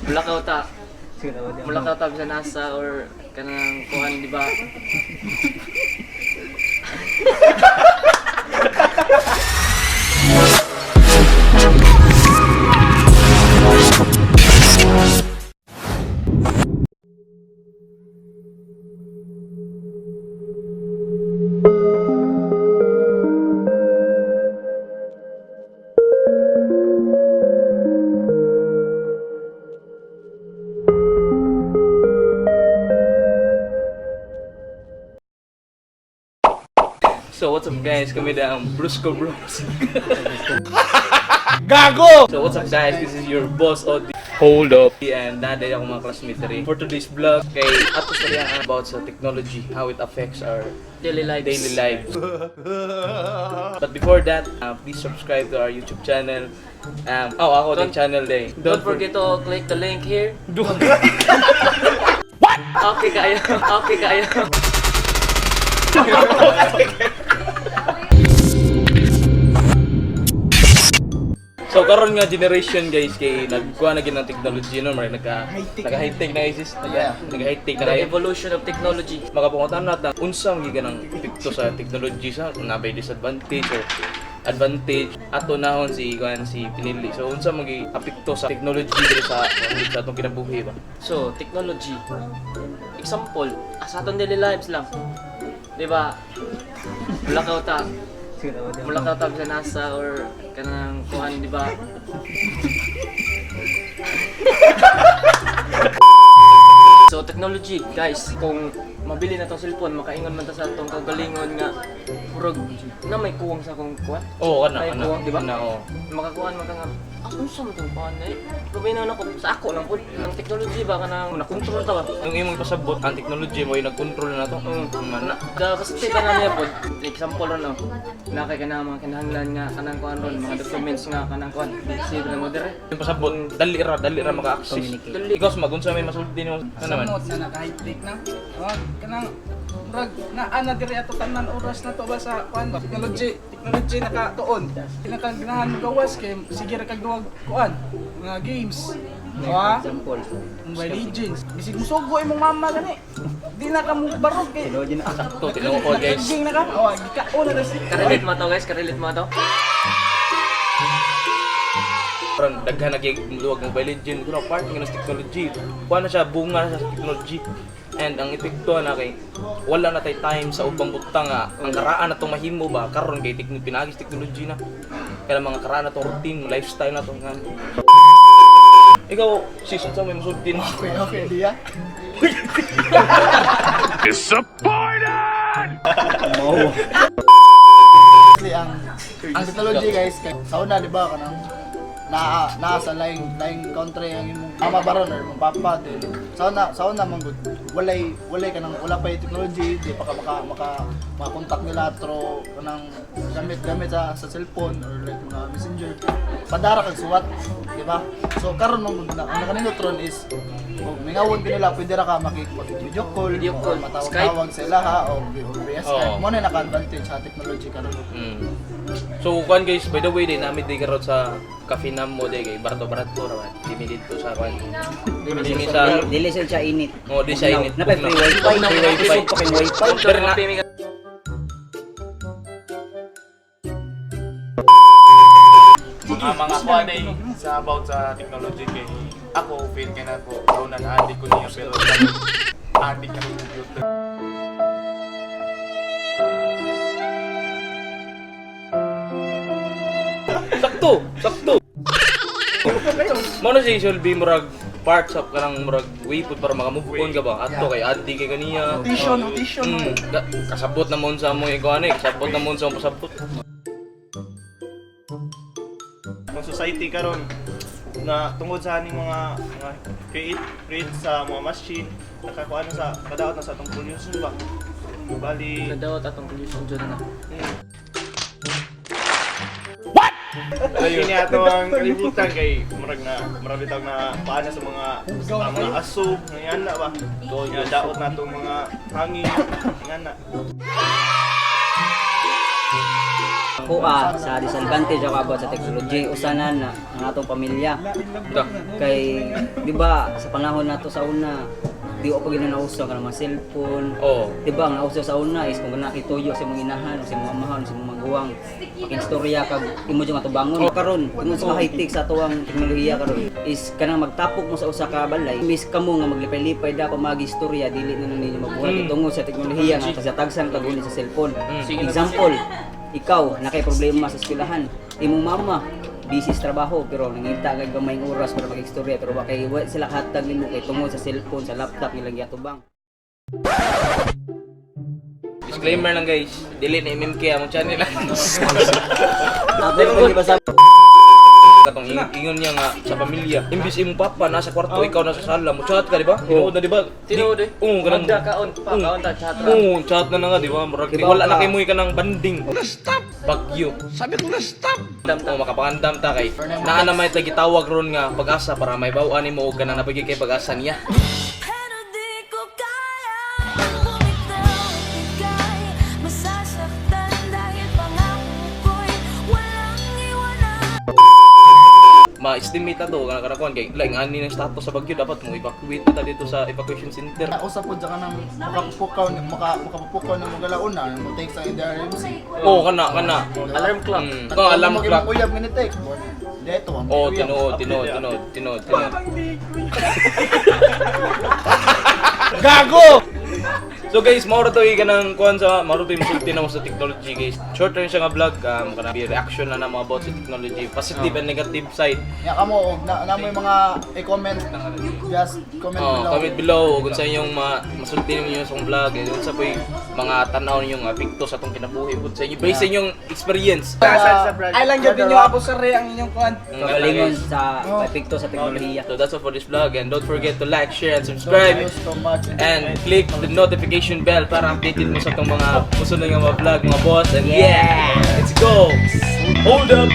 Mulakaw ta. Mulakaw ta sa NASA or kanang kuan, di ba? So what's up, guys? Kami na ang Brusco Bros. Gago! So what's up, guys? This is your boss Odi. Hold up. And naday ako mga classmate rin. For today's vlog, kay ato sa riyan about sa technology, how it affects our Daily lives. Daily lives. But before that, please subscribe to our YouTube channel. Oh, ako din channel day. Don't forget to click the link here. What? Okay kayo. Okay kayo. So karon nga generation, guys, kay nagkuha na gid ng technology, no, mara nagka high-tech na guys, nagka high-tech na The kayo. evolution of technology. Makapungutan natin unsa man gyud ang epekto sa technology sa nabay disadvantage or advantage ato nahon si kuan si pinili. So unsa man gyud apekto sa technology diri sa atong kinabuhi ba? So, technology. Example, sa atong daily lives lang. Di ba? Mulakaw ta. Mulakaw ta sa NASA or kanang kuan, di ba? So, technology, guys, kung mabili na tong cellphone, makaingon man ta sa atong kagalingon nga murag na may kuwang sa akong kuan. Oo, kana Ay, kana. kuwang, di ba? Kana, oo. Makakuan man ka nga, ah, unsa man tong kuan eh. Problema na ko sa ako lang pud. Ang technology ba kanang na-control ta ba? Yung imong ipasabot ang technology mo yung nag-control na to. Mana. Da kasi ka na niya pod. Example ron, no. Na kay kanang mga kinahanglan nga kanang kuan ron, mga documents nga kanang kuan. Save na mo dire. Yung pasabot, dali ra maka-access. Dali. Ikaw sa magunsa may masulti nimo kana man. Samot na naka-high-tech na. Oh, kanang murag naa na diri ato tanan oras na to ba sa kuan ba technology, technology nakatuon. Kinakaganahan mo gawas kay sige ra kag duwag kuan mga games. Wa? Example. Mobile Legends. Bisig musugo imong mama gani. Di na ka mo barog kay. Sakto tinuod, guys. Naging na ka. Oh, gikaon na tas. Karelate mo to, guys, karelate mo to. Parang daghan na gyud luwag Mobile Legend kuno part ng technology. Kuha na siya, bunga na siya sa technology. And ang epekto na kay wala na tay time sa ubang butang nga ang karaan na tong mahimo ba karon kay pinagis technology na. Kaya mga karaan na tong routine, lifestyle na tong nga. Ikaw, season sa may masulti mo. Okay, okay, diya. Kasi ang technology, guys, kay sa una, di ba, kanang naa naa sa laing laing country ang imong mama baron or imong papa din. Sa una man gud walay kanang wala pa yung technology, di pa ka maka makakontak nila through kanang gamit gamit sa cellphone or like mga messenger. Padara kag suwat, di ba? So karon man gud na ang nakanindot ron is kung mingawon ka nila, pwede ra ka maki video call, Video o call, matawag-tawag sa ilaha o via Skype. Oo. Mo na naka-advantage sa technology karon. So kuan, guys, by the way, din namin di karon sa Cafe Namo day kay Barto Barto ra ba. Dimi dito sa kuan. Dimi sa Dili siya init. Oh, di siya init. Napay free wifi. Free wifi. Pa kay wifi. Pero na, Mga kuha na eh, sa about sa technology kay ako feel kay na ko taon na addict ko niya pero addict na computer. Sakto, sakto. Mo na siya sulbi murag parts of kanang murag way pud para maka-move on ka ba. Adto kay addi kay kaniya. Notation, notation. Kasabot na mo sa mo ikaw ani, kasabot na mo sa mo pasabot. Ang society karon na tungod sa aning mga create create sa mga machine nakakuha na sa kadaot na sa atong pollution ba, bali. Nadawat atong pollution dyan na. Kini ato ang kalibutan kay murag na murag bitaw na paana sa mga ang mga aso nga na ba nga daot na atong mga hangin nga na. Ako sa disadvantage ako about sa technology, usanan na ang atong pamilya. Ta. Kay di ba sa panahon nato sa una, di pa gyud na nauso ang mga cellphone. Di ba ang nauso sa una is kung nakituyo sa mga inahan, sa mga amahan, sa mga maguwang, pakigstorya kag imo jud matubangon. Karon, tungod sa high-tech sa atuang teknolohiya karon is kanang magtapok mo sa usa ka balay, miss kamo nga maglipay-lipay da pa magistorya, dili na na ninyo mabuhat tungod sa teknolohiya nga tagsa-tagsan kag sa cellphone. Example, ikaw nakay problema sa eskwelahan, imong mama busy sa trabaho pero nangita kay gamayng oras para magistorya pero wa kay wa sila hatag nimo kay tungod sa cellphone, sa laptop nilang giatubang. Disclaimer lang, guys, dili na MMK among channel. Ako rin ba sa Katong ingon niya nga sa pamilya. Imbis imong papa nasa kwarto, ikaw nasa sala, mo chat ka, di ba? Tinuod na, di ba? Tinuod eh. Oo, kanang Magda kaon pa, kaon ta chat ra. Oo, chat na na nga, di ba? Murag Di ba wala na ka? kay moy kanang banding. Stop. Bagyo. Sabi ko na stop. Oo, makapangandam ta kay naa na may tagitawag ron nga pag-asa para may bawaan nimo og kanang nabigay kay pag-asa niya. Pero di ko kaya bumitaw. Ika'y masasaktan dahil pangako ko'y walang iwanan. Ma-estimate na to kanang kanakuan kay laing ani ng status sa bagyo, dapat mo evacuate na ta dito sa evacuation center. Usa pod sa kanang makapupukaw ng mga launa mo take sa NDRMC. Oo, kana kana. Alarm clock. Oh, alarm clock. Uyab nga ni take. Dito ang Oo, uyab. tinuod, tinuod, tinuod, tinuod, tinuod. Gago! So guys, mao ra to kanang kuan sa mao ra to yung musulti na mo sa technology, guys. Short rin siya nga vlog, kanang reaction na namo about sa technology, positive and negative side. Nya kamo og na namoy mga i-comment, just comment Oh, below. comment below kung sa inyong masulti ninyo sa vlog, eh, unsa po'y mga tanaw ninyong epekto sa atong kinabuhi pud sa inyo based sa inyong experience. Ay lang gyud ninyo ako sa re ang inyong kuan. Kagalingon sa epekto sa teknolohiya. So that's all for this vlog and don't forget to like, share and subscribe. Don't use too much. And click the notification bell para updated mo sa itong mga musunod nga mga vlog, mga boss. And yeah, let's go! Hold up!